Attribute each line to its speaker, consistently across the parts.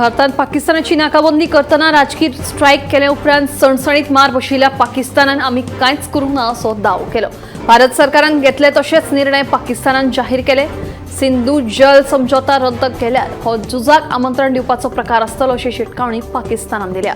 Speaker 1: भारतान पाकिस्तानाची नाकाबंदी करतना राजकीय स्ट्रायक केले उपरांत सणसणीत मार बशिल्ल्या पाकिस्तानान आमी कांयच करूंक ना असो दावो केलो। भारत सरकारान घेतले तशेच निर्णय पाकिस्तानान जाहीर केले। सिंधू जल समझौता रद्द केल्यार हो झुजाक आमंत्रण दिवपाचो प्रकार आसतलो अशी शिटकावणी पाकिस्तानान दिल्या।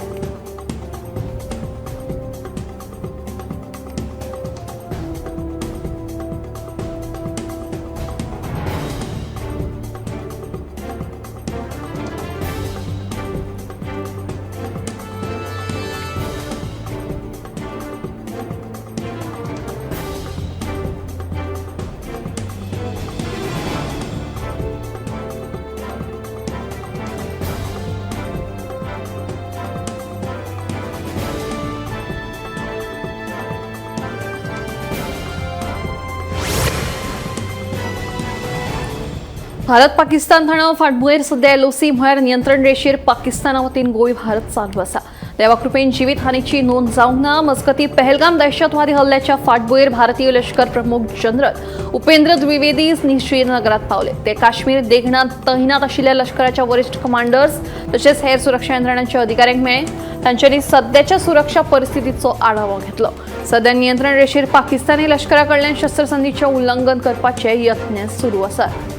Speaker 1: भारत पाकिस्तान थाणो फाटभुंयेर सध्या एलओसी म्हळ्यार नियंत्रण रेशेर पाकिस्ताना वतीन गोळी भारत चालू आसा। देवाकृपेन जिवीत हानीची नोंद जावंक ना। मजगती पहलगाम दहशतवादी हल्ल्याच्या फाटभुंयेर भारतीय लष्कर प्रमुख जनरल उपेंद्र द्विवेदी श्रीनगरात पावले। ते काश्मीर देगणात तैनात आशिल्ल्या लष्कराच्या वरिष्ठ कमांडर्स तशेंच हेर सुरक्षा यंत्रणांच्या अधिकाऱ्यांक मेळ्ळे। तांच्यांनी सध्याच्या सुरक्षा परिस्थितीचो आढावो घेतलो। सध्या नियंत्रण रेशेर पाकिस्तानी लष्करा कडल्यान शस्त्रसंधीचें उल्लंघन करपाचे यत्न सुरू आसात।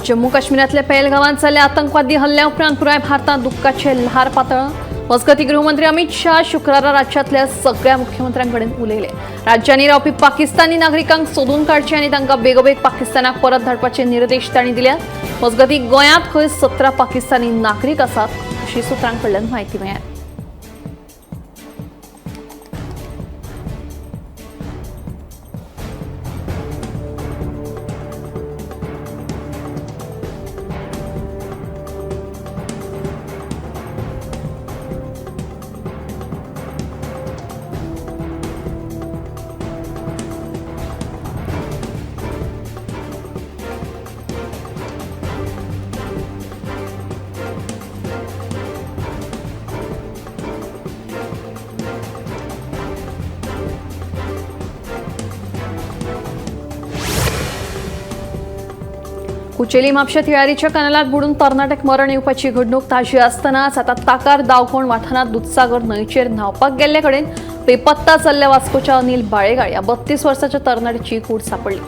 Speaker 1: जम्मू काश्मीरातल्या पहलगामात जाल्ल्या आतंकवादी हल्ल्या उपरांत पुराय भारतात दुःखाचे ल्हार पातळ्ळां। मजगती गृहमंत्री अमित शाह शुक्रारा राज्यातल्या सगळ्या मुख्यमंत्र्यांकडेन उलयले। राज्यांनी रावपी पाकिस्तानी नागरिकांक सोदून काडचे आनी तांकां बेगोबेग पाकिस्तानाक परत धाडपाचे निर्देश तांणी दिल्यात। मजगती गोंयांत खंय 17 पाकिस्तानी नागरीक आसात अशी सूत्रांकडल्यान म्हायती मेळ्ळ्या। कुचेली म्हापशा तिळारीच्या कॅनलात बुडून तरणाट्याक मरण येवपाची घडणूक ताजी आसतनाच आतां ताकार दावखोण वाठारांत दुदसागर न्हंयचेर न्हांवपाक गेल्ले कडेन बेपत्ता जाल्ल्या वास्कोच्या अनिल बाळेगाळ ह्या 32 वर्साच्या तरणाट्याची कूड सापडली।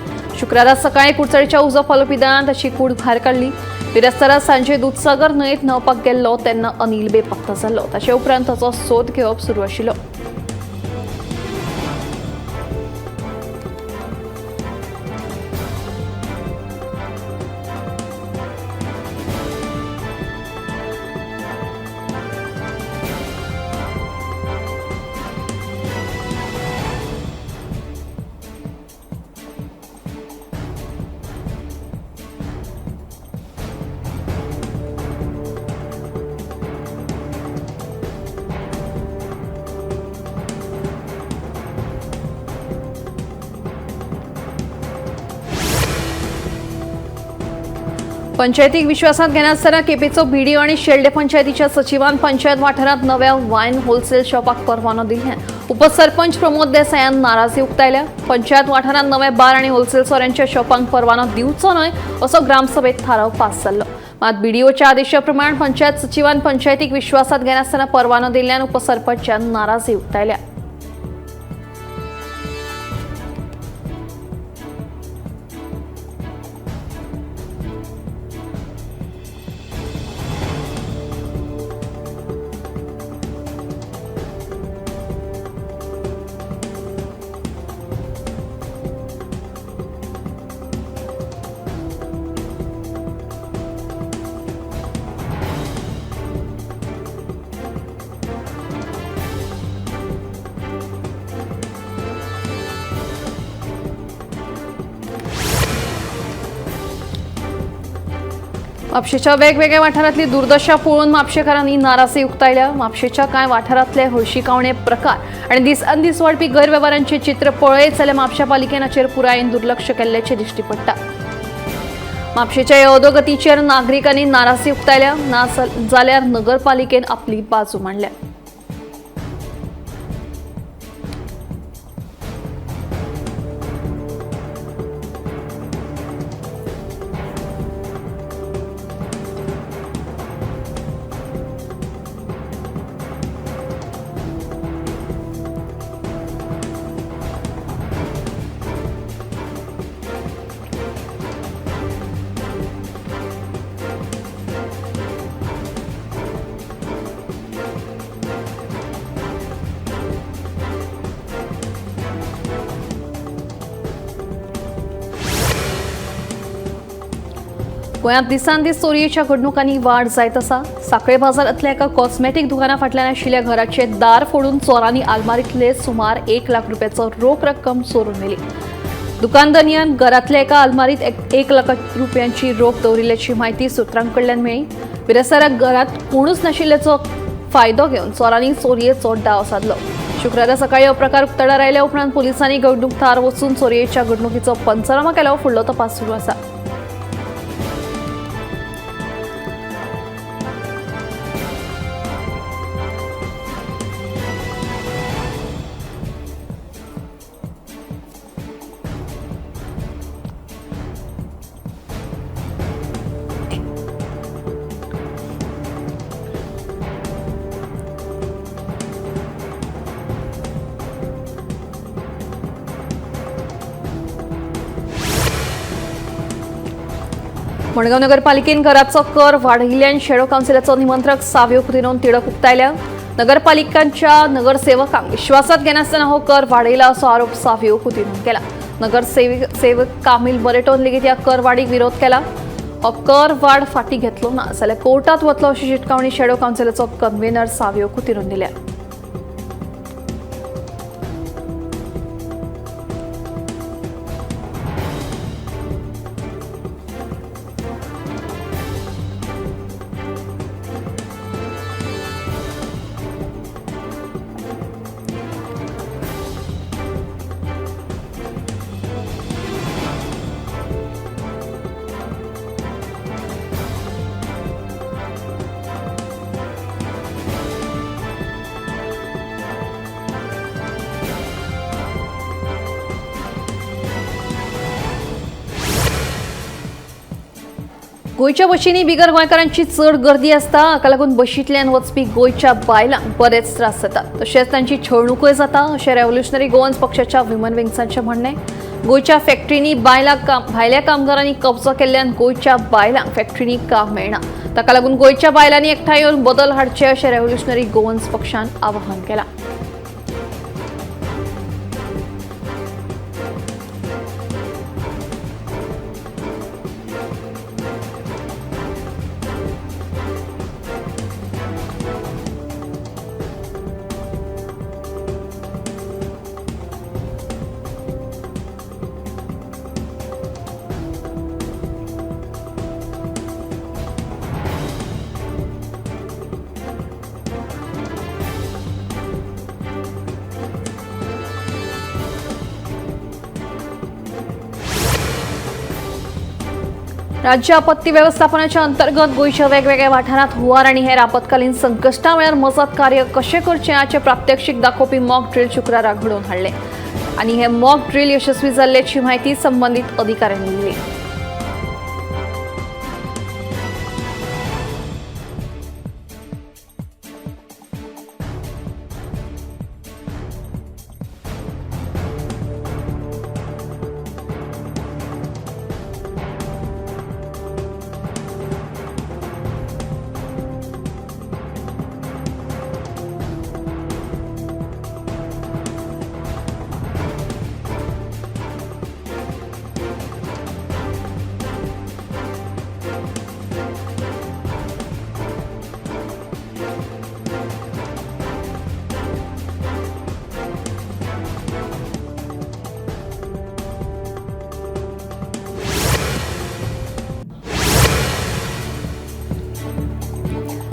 Speaker 1: शुक्रारा सकाळी कुडचडीच्या उजो पालोवपी दळान ताची कूड भायर काडली। बिरेस्तारा सांजे दुदसागर न्हंयेत न्हांवपाक गेल्लो तेन्ना अनिल बेपत्ता जाल्लो। ताचे उपरांत ताचो सोद घेवप सुरू आशिल्लो। पंचायतीक विश्वासात घेनासतना केपेचो बीडीओ आणि शेल्डे पंचायतीच्या सचिवान पंचायत वाठारात नव्या वायन होलसेल शॉपाक परवानो दिल्ल्यान उपसरपंच प्रमोद देसायान नाराजी उक्तायल्या। पंचायत वाठारात नव्या बार आणि होलसेल सोऱ्यांच्या शॉपांक परवानो दिवचो न्हय असो ग्रामसभेत थाराव पास जाल्लो। मात बीडीओच्या आदेशाप्रमाण पंचायत सचिवान पंचायतीक विश्वासात घेनासतना परवानो दिल्ल्यान उपसरपंचान नाराजी उक्तायल्या। म्हापशेच्या वेगवेगळ्या वाठारांतली दुर्दशा पळोवन म्हापशेकारांनी नाराजी उक्तायल्या. म्हापशेच्या कांय वाठारांतले हळशिकावणे प्रकार आनी दिसानदीस वाडपी गैरवेव्हारांचे चित्र पळयत जाल्यार म्हापशा पालिकेन हाचेर पुरायेन दुर्लक्ष केल्ल्याचें दिश्टी पडटा. म्हापशेच्या ह्या अधोगतीचेर नागरिकांनी नाराजी उक्तायल्या. ना जाल्यार नगरपालिकेन आपली बाजू मांडल्या. गोंयांत दिसान दीस चोरयेच्या घडणुकांनी वाड जायत आसा. साखळे बाजारांतल्या एका कॉस्मेटीक दुकाना फाटल्यान आशिल्ल्या घराचे दार फोडून चोरांनी आलमारींतले सुमार 1 लाख रुपयाचो रोख रक्कम चोरून व्हेली. दुकानदारान घरांतल्या एका आलमारीत 1 लाख रुपयांची रोख दवरिल्ल्याची म्हायती सुत्रां कडल्यान मेळ्ळी. बिरेस्ताराक घरांत कोणूच नाशिल्ल्याचो फायदो घेवन चोरांनी चोरयेचो डाव सादलो. शुक्रारा सकाळी हो प्रकार उक्ताडार आयल्या उपरांत पुलिसांनी घडणूक थळार वचून चोरयेच्या घडणुकीचो पंचनामा केलो. फुडलो तपास सुरू आसा. मडगांव नगरपालिकेन घराचो कर वाडयिल्ल्यान शेडो कावन्सिलाचो निमंत्रक साव्यो कुतिनोन तिडक उक्तायल्या. नगरपालिकांच्या नगरसेवकांक विश्वासात घेनासतना हो कर वाडयला असो आरोप साव्यो कुतिनोन केला. नगरसेवक कामील बरेटोन लेगीत ह्या कर वाडीक विरोध केला. हो कर वाड फाटी घेतलो ना जाल्यार कोर्टात वतलो अशी शिटकावणी शेडो कावन्सिलाचो कन्व्हेनर साव्यो कुतिनोन दिल्या. गोंयच्या बशींनी बिगर गोंयकारांची चड गर्दी आसता. हाका लागून बशींतल्यान वचपी गोंयच्या बायलांक बरेच त्रास जातात, तशेंच तांची छळणूकय जाता अशें रेव्होल्युशनरी गोवन्स पक्षाच्या वुमन विंग्सांचें म्हणणें. गोंयच्या फॅक्टरींनी भायल्या कामगारांनी कब्जो केल्ल्यान गोंयच्या बायलांक फॅक्टरींनी काम मेळना. ताका लागून गोंयच्या बायलांनी एकठांय येवन बदल हाडचे अशें रेव्होल्युशनरी गोवन्स पक्षान आवाहन केलां. राज्य आपत्ती व्यवस्थापनाच्या अंतर्गत गोंयच्या वेगवेगळ्या वाठारांत हुंवार आनी हेर आपत्कालीन संकश्टां वेळार मजत कार्य कशें करचें हाचें प्रात्यक्षीक दाखोवपी मॉक ड्रील शुक्रारा घडोवन हाडलें आनी हे मॉक ड्रील यशस्वी जाल्ल्याची म्हायती संबंदीत अधिकाऱ्यांनी दिली.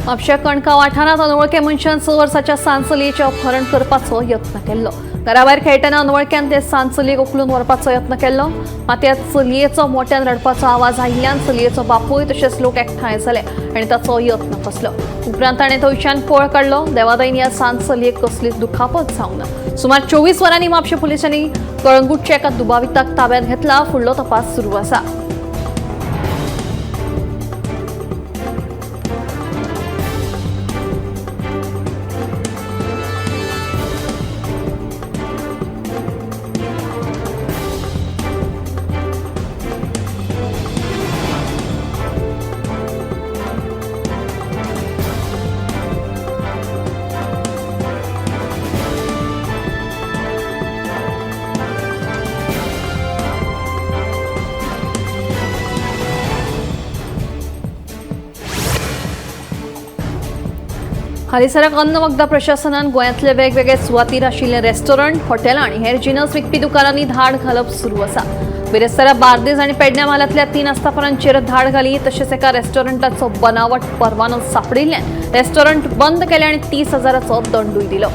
Speaker 1: म्हापश्या कणका वाठारांत अनवळख्या मनशान 6 वर्साच्या सान चलयेचें अपहरण करपाचो यत्न केल्लो. घराभायर खेळटना अनवळख्यान ते सान चलयेक उखलून व्हरपाचो यत्न केल्लो. मात त्या चलयेचो मोट्यान रडपाचो आवाज आयिल्ल्यान चलयेचो बापूय तशेंच लोक एकठांय जाले आनी ताचो यत्न फसलो. उपरांत ताणें थंयच्यान पळ काडलो. देवादयेन ह्या सान चलयेक कसलीच दुखापत जावंक ना. सुमार 24 वरांनी म्हापशें पुलिसांनी कळंगूटच्या एका दुबाविताक ताब्यांत घेतला. फुडलो तपास सुरू आसा. हालींसराक अन्न वखदां प्रशासनान गोंयांतले वेगवेगळे सुवातीर आशिल्ले रेस्टॉरंट, हॉटेलां आनी हेर जिनस विकपी दुकानांनी धाड घालप सुरू आसा. बिरेस्तारा बार्देज आनी पेडण्या म्हालांतल्या 3 आस्थापनांचेर धाड घाली. तशेंच एका रेस्टॉरंटाचो बनावट परवानो सांपडिल्ल्यान रेस्टॉरंट बंद केलें आनी 30,000चो दंडूय दिलो.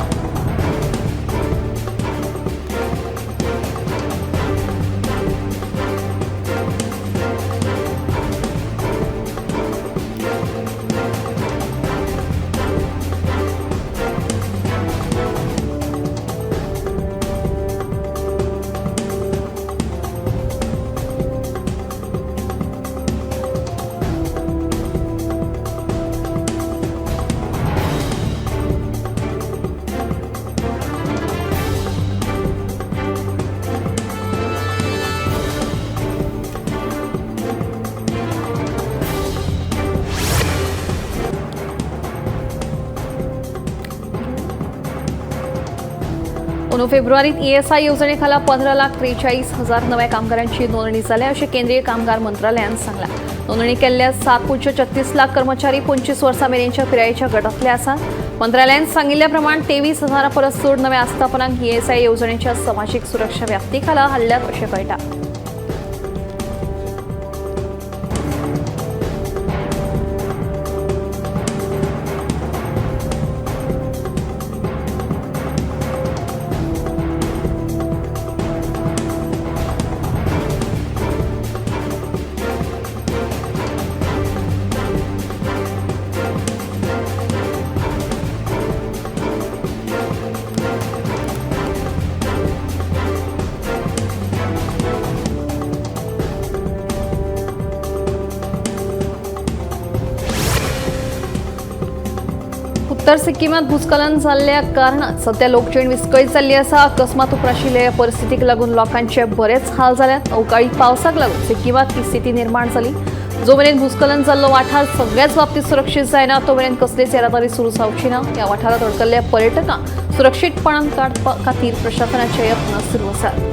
Speaker 1: अंदू फेब्रुवारीत ईएसआय येवजणेखाला 15,43,000 नव्या कामगारांची नोंदणी जाल्या अशें केंद्रीय कामगार मंत्रालयान सांगलां. नोंदणी केल्ल्या 7.36 लाख कर्मचारी 25 वर्सां मेरेनच्या पिरायेच्या गटांतले आसात. मंत्रालयान सांगिल्ल्या प्रमाण 23,000 परस चड नव्या आस्थापनांक ईएसआय येवजणेच्या समाजीक सुरक्षा व्याप्तीखाला हाडल्यात अशें कळटा. उत्तर सिक्कीमात भूस्खलन जाल्ल्या कारणान सध्या लोकजीण विस्कळीत जाल्ली आसा. अकस्मात उप्राशिल्ल्या परिस्थितीक लागून लोकांचे बरेच हाल जाल्यात. अवकाळी पावसाक लागून सिक्कीमात ही स्थिती निर्माण जाली. जो मेरेन भूस्खलन जाल्लो वाठार सगळ्याच बाबतीत सुरक्षीत जायना तो मेरेन कसलीच येरादारी सुरू जावची ना. ह्या वाठारांत अडकल्ल्या पर्यटकांक सुरक्षीतपणान काडपा खातीर प्रशासनाचे यत्न सुरू आसात.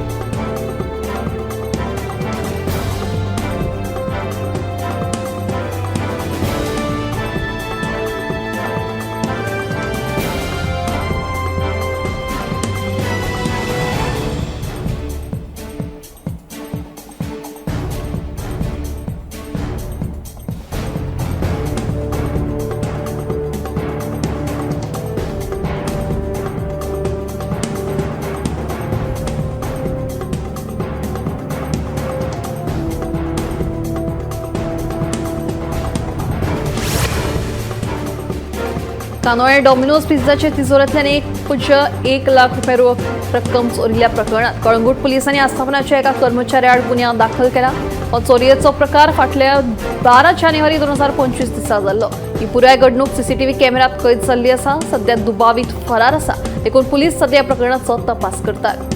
Speaker 1: कानोळे डॉमिनोज पिझ्झाच्या तिजोऱ्यांतल्यान 1.1 लाख रुपये रोख रक्कम चोरिल्ल्या प्रकरणात कळंगूट पुलिसांनी आस्थापनाच्या एका कर्मचाऱ्याआड गुन्यांव दाखल केला. हो चोरयेचो प्रकार फाटल्या 12 जानेवारी 2025 दिसा जाल्लो. ही पुराय घडणूक सीसीटीव्ही कॅमेऱ्यात कैद जाल्ली आसा. सध्या दुबावीत फरार आसा. देखून पुलीस सध्या प्रकरणाचो तपास करतात.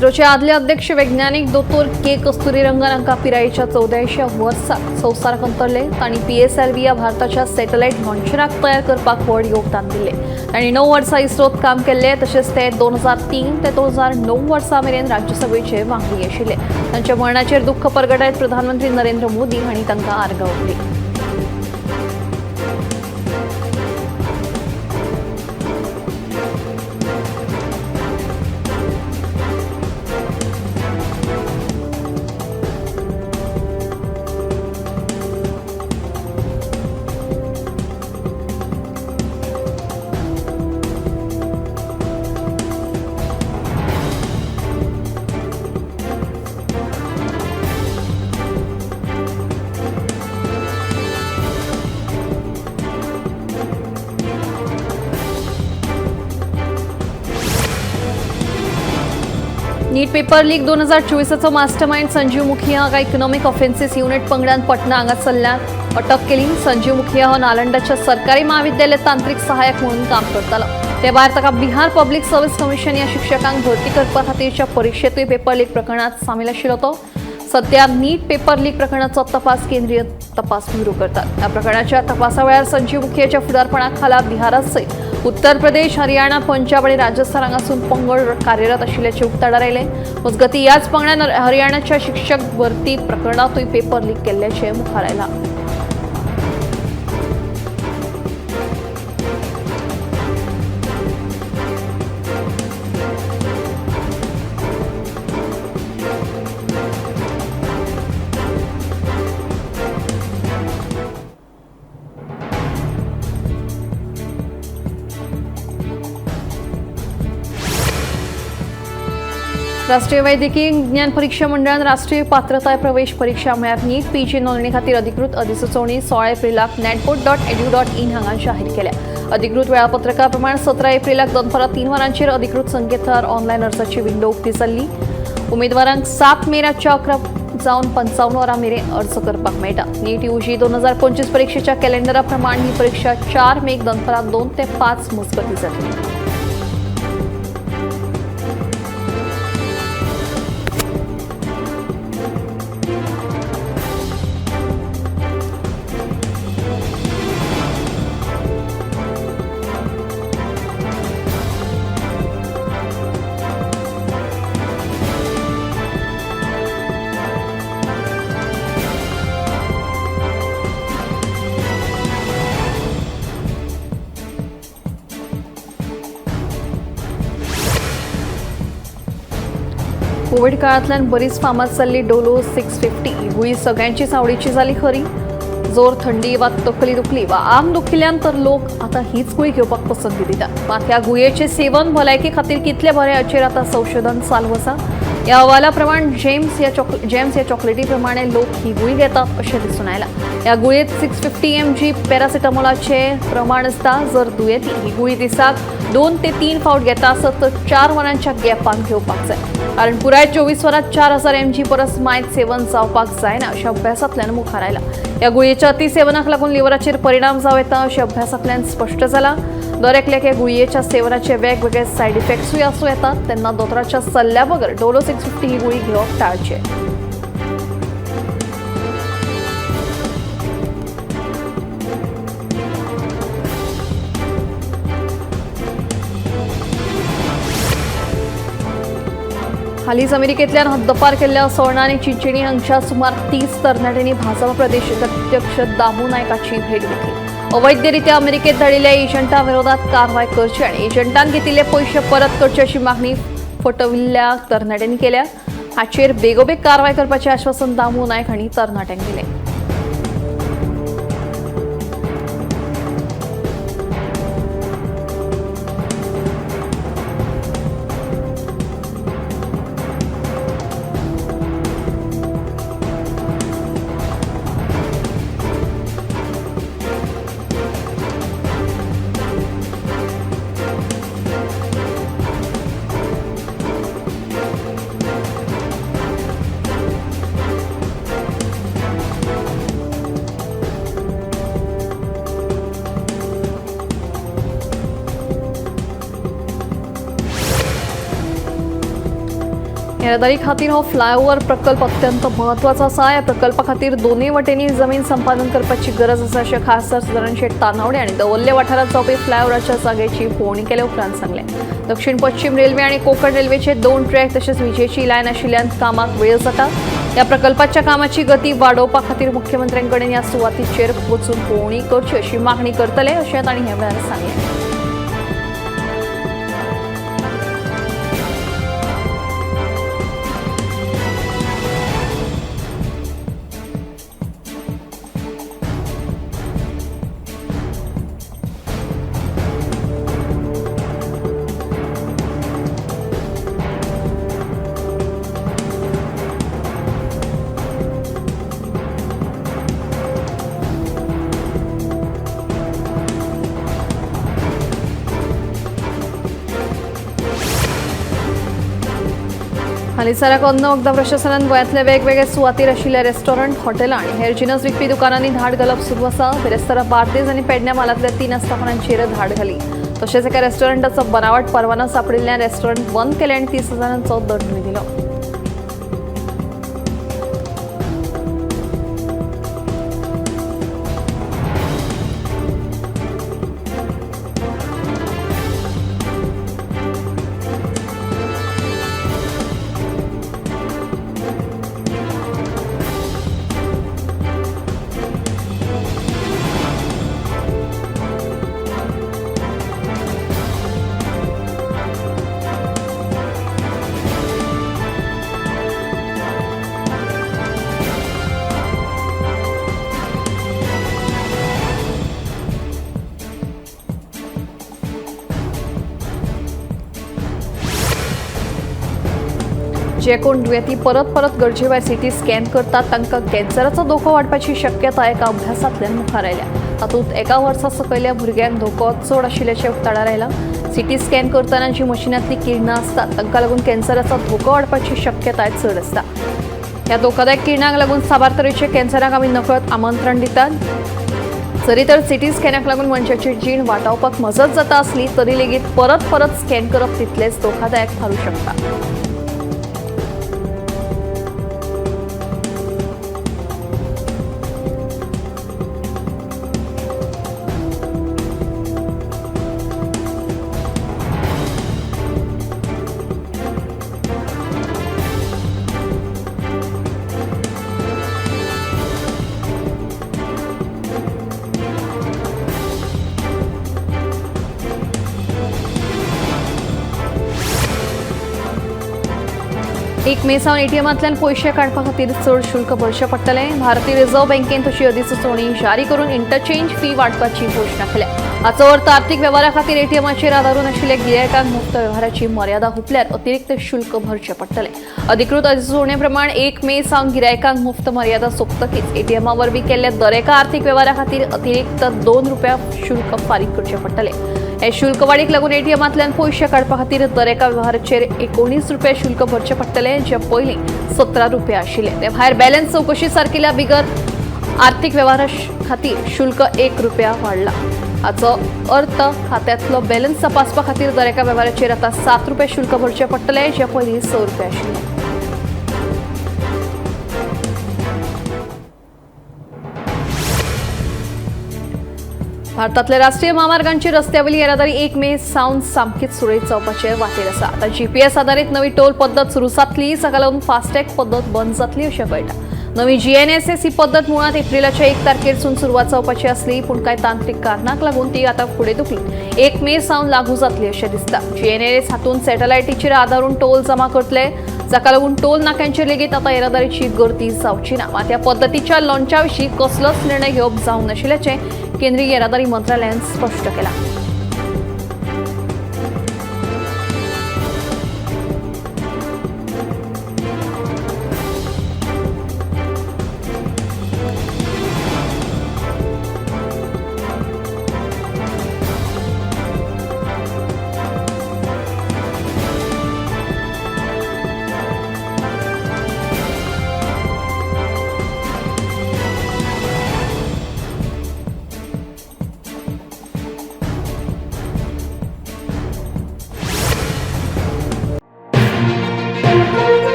Speaker 1: इस्रोचे आदले अध्यक्ष वैज्ञानिक दोतोर के कस्तुरीरंगन हांकां पिरायेच्या 84 वर्साक संवसाराक अंतरले. तांणी PSLV ह्या भारताच्या सॅटलायट लॉन्चराक तयार करपाक व्हड योगदान दिलें. तांणी 9 वर्सां इस्रोत काम केल्लें. तशेंच ते 2003 ते 2009 वर्सां मेरेन राज्यसभेचे वांगडी आशिल्ले. तांच्या मरणाचेर दुख्ख परगटायत प्रधानमंत्री नरेंद्र मोदी हांणी तांकां आर्गां ओंपलीं. नीट पेपर लीक 2024चो मास्टरमाइंड संजीव मुखिया हाका इकॉनॉमिक ऑफेन्सीस युनिट पंगडान पटना हांगा चल्ल्यान अटक केली. संजीव मुखिया हो नालंदाच्या सरकारी महाविद्यालय तांत्रिक सहाय्यक म्हणून काम करतालो. ते भायर ताका बिहार पब्लिक सर्व्हिस कमिशन ह्या शिक्षकांक भरती करपा खातीरच्या परिक्षेतूय पेपर लीक प्रकरणात सामील आशिल्लो. तो सध्या नीट पेपर लीक प्रकरणाचो तपास केंद्रीय तपास ब्युरो करतात. ह्या प्रकरणाच्या तपासा वेळार संजीव मुखियाच्या फुडारपणा खाला बिहारात सयत उत्तर प्रदेश, हरियाणा, पंजाब आणि राजस्थान हांगासून पंगड कार्यरत आशिल्ल्याचे उक्ताडार आयले. मजगतीं ह्याच पंगडान हरियाणाच्या शिक्षक भरती प्रकरणातूय पेपर लीक केल्ल्याचे मुखार आयला. राष्ट्रीय वैद्यकीय ज्ञान परीक्षा मंडळान राष्ट्रीय पात्रताय प्रवेश परीक्षा म्हळ्यार नीट पीजी नोंदणी खातीर अधिकृत अधिसुचोवणी 16 एप्रिलाक natboard.edu.in हांगा जाहीर केल्या. अधिकृत वेळापत्रका प्रमाण 17 एप्रिलाक दनपारां 3 वरांचेर अधिकृत संकेतथळार ऑनलायन अर्जाची विंडो उक्ती जाल्ली. उमेदवारांक 7 मे रातच्या 11 जावन 55 वरां मेरेन अर्ज करपाक मेळटा. नीट UG 2025 परीक्षेच्या कॅलेंडरा प्रमाण ही परीक्षा 4 मेक दनपारां 2 ते 5 मजगतीं जातली. कोविड काळांतल्यान बरीच फामाद जाल्ली डोलो 650 ही गुळी सगळ्यांचीच आवडीची जाली खरी. जोर, थंडी वा तकली दुखली वा आंग दुखिल्ल्यान तर लोक आतां हीच गुळी घेवपाक पसंती दितात. मात ह्या गुळयेचें सेवन भलायकी खातीर कितलें बरें हाचेर आतां संशोधन चालू आसा. ह्या अहवाला प्रमाण जेम्स ह्या चॉकलेटी प्रमाणे लोक ही गुळी घेतात अशें दिसून आयलां. ह्या गुळयेंत 650 mg पॅरासिटामॉलाचें प्रमाण आसता. जर दुयेंती ही गुळी दिसाक 2 ते 3 फावट घेता आसत तर 4 वरांच्या गॅपान घेवपाक जाय, कारण पुराय 24 वरांत 4000 mg परस मायत सेवन जावपाक जायना अशें अभ्यासांतल्यान मुखार आयलां. ह्या गुळयेच्या अतिसेवनाक लागून लिव्हराचेर परिणाम जावं येता अशें अभ्यासांतल्यान स्पश्ट जालां. दर एकल्याक ह्या गुळयेच्या सेवनाचे वेगवेगळे सायड इफेक्ट्सूय आसूं येतात. तेन्ना दोतोराच्या सल्ल्या बगर डोलो 650 ही गुळी घेवप टाळचें. हालींच अमेरिकेंतल्यान हद्दपार केल्ल्या असोळणा आनी चिंचणी हांगच्या सुमार 30 तरणाट्यांनी भाजपा प्रदेश अध्यक्ष दामू नायकाची भेट घेतली. अवैधरित्या अमेरिकेत धाडिल्ल्या एजंटा विरोधात कारवाय करची आनी एजंटान घेतिल्ले पयशे परत करचे अशी मागणी फटविल्ल्या तरणाट्यांनी केल्या. हाचेर बेगोबेग कारवाय करपाचें आश्वासन दामू नायक हांणी तरणाट्यांक दिलें. येरादारी खातीर हो फ्लायओव्हर प्रकल्प अत्यंत म्हत्वाचो आसा. ह्या प्रकल्पा खातीर दोनूय वटेंनी जमीन संपादन करपाची गरज आसा अशें खासदार सदानंद शेट तानावडे हांणी दवर्ले वाठारांत जावपी फ्लायओव्हराच्या जागेची पळोवणी केले उपरांत सांगलें. दक्षिण पश्चिम रेल्वे आनी कोंकण रेल्वेचे 2 ट्रॅक तशेंच विजेची लायन आशिल्ल्यान कामाक वेळ जाता. ह्या प्रकल्पाच्या कामाची गती वाडोवपा खातीर मुख्यमंत्र्यांकडेन ह्या सुवातीचेर वचून पळोवणी करची अशी मागणी करतले अशें तांणी ह्या वेळार सांगलें. हालींसराक अन्न वखदां प्रशासनान गोंयांतल्या वेगवेगळ्या सुवातीर आशिल्ल्या रेस्टॉरंट, हॉटेलां आनी हेर जिनस विकपी दुकानांनी धाड घालप सुरू आसा. बिरेस्तारा बार्देज आनी पेडण्या म्हालांतल्या 3 आस्थापनांचेर धाड घाली. तशेंच एका रेस्टॉरंटाचो बनावट परवानो सापडिल्ल्यान रेस्टॉरंट बंद केलें आनी 30 हजारांचो दंडूय दिलो. जे कोण दुयेंती परत परत गरजेभायर सीटी स्कॅन करतात तांकां कॅन्सराचो धोको वाडपाची शक्यता एका अभ्यासांतल्यान मुखार आयल्या. तातूंत एका वर्सा सकयल्या भुरग्यांक धोको चड आशिल्ल्याचें उक्ताडार आयलां. सीटी स्कॅन करतना जी मशिनांतलीं किरणां आसतात तांकां लागून कॅन्सराचो धोको वाडपाची शक्यताय चड आसता. ह्या धोकादायक किरणांक लागून साबार तरेच्या कॅन्सराक आमी नकळत आमंत्रण दितात. जरी तर सीटी स्कॅनाक लागून मनशाची जीण वाटावपाक मजत जाता आसली तरी लेगीत परत परत स्कॅन करप तितलेंच धोकादायक थारूं शकता. एक मे सावन एटीएमांतल्यान पयशे काडपा खातीर चड शुल्क भरचें पडटलें. भारतीय रिझर्व्ह बँकेन तशी अधिसुचोवणी जारी करून इंटरचेंज फी वाडपाची घोशणा केल्या. हाचो अर्थ आर्थीक वेव्हारा खातीर एटीएमाचेर आदारून आशिल्ल्या गिरायकांक मुक्त वेव्हाराची मर्यादा हुपल्यार अतिरिक्त शुल्क भरचें पडटलें. अधिकृत अधिसुचोवणे प्रमाण 1 मे सावन गिरायकांक मुक्त मर्यादा सोंपतकीच एटीएमा वरवीं केल्ल्या दरेका आर्थीक वेव्हारा खातीर अतिरिक्त 2 रुपया शुल्क फारीक करचें पडटलें. हे शुल्क वाडीक लागून एटीएमांतल्यान पयशे काडपा खातीर दरेका वेव्हाराचेर 19 रुपया शुल्क भरचें पडटलें, जे पयलीं 17 रुपया आशिल्ले. ते भायर बॅलन्स चवकशी सारकिल्ल्या बिगर आर्थीक वेव्हारा खातीर शुल्क 1 रुपया वाडला. हाचो अर्थ खात्यांतलो बॅलन्स तपासपा खातीर दरेका वेव्हाराचेर आतां 7 रुपया शुल्क भरचें पडटलें, जे पयलीं 6 रुपया आशिल्ले. भारतांतल्या राष्ट्रीय म्हामार्गांची रस्त्यावेली येरादारी 1 मे सावन सामकीच सुरळीत जावपाचे वाटेर आसा. आतां जीपीएस आदारीत नवी टोल पद्दत सुरू जातली. जाका लागून फास्टॅग पद्दत बंद जातली अशें कळटा. नवी जीएनएसएस ही पद्दत मुळांत एप्रिलाच्या 1 तारखेरसून सुरवात जावपाची आसली, पूण कांय तांत्रीक कारणांक लागून ती आतां फुडें धुकलून 1 मे सावन लागू जातली अशें दिसता. जीएनएस हातूंत सॅटलायटीचेर आदारून टोल जमा करतले, जाका लागून टोल नाक्यांचेर लेगीत आतां येरादारीची गर्दी जावची ना. मात ह्या पद्दतीच्या लॉन्चा विशीं कसलोच निर्णय घेवप जावंक नाशिल्ल्याचें केंद्रीय येरादारी मंत्रालयान स्पश्ट केलां.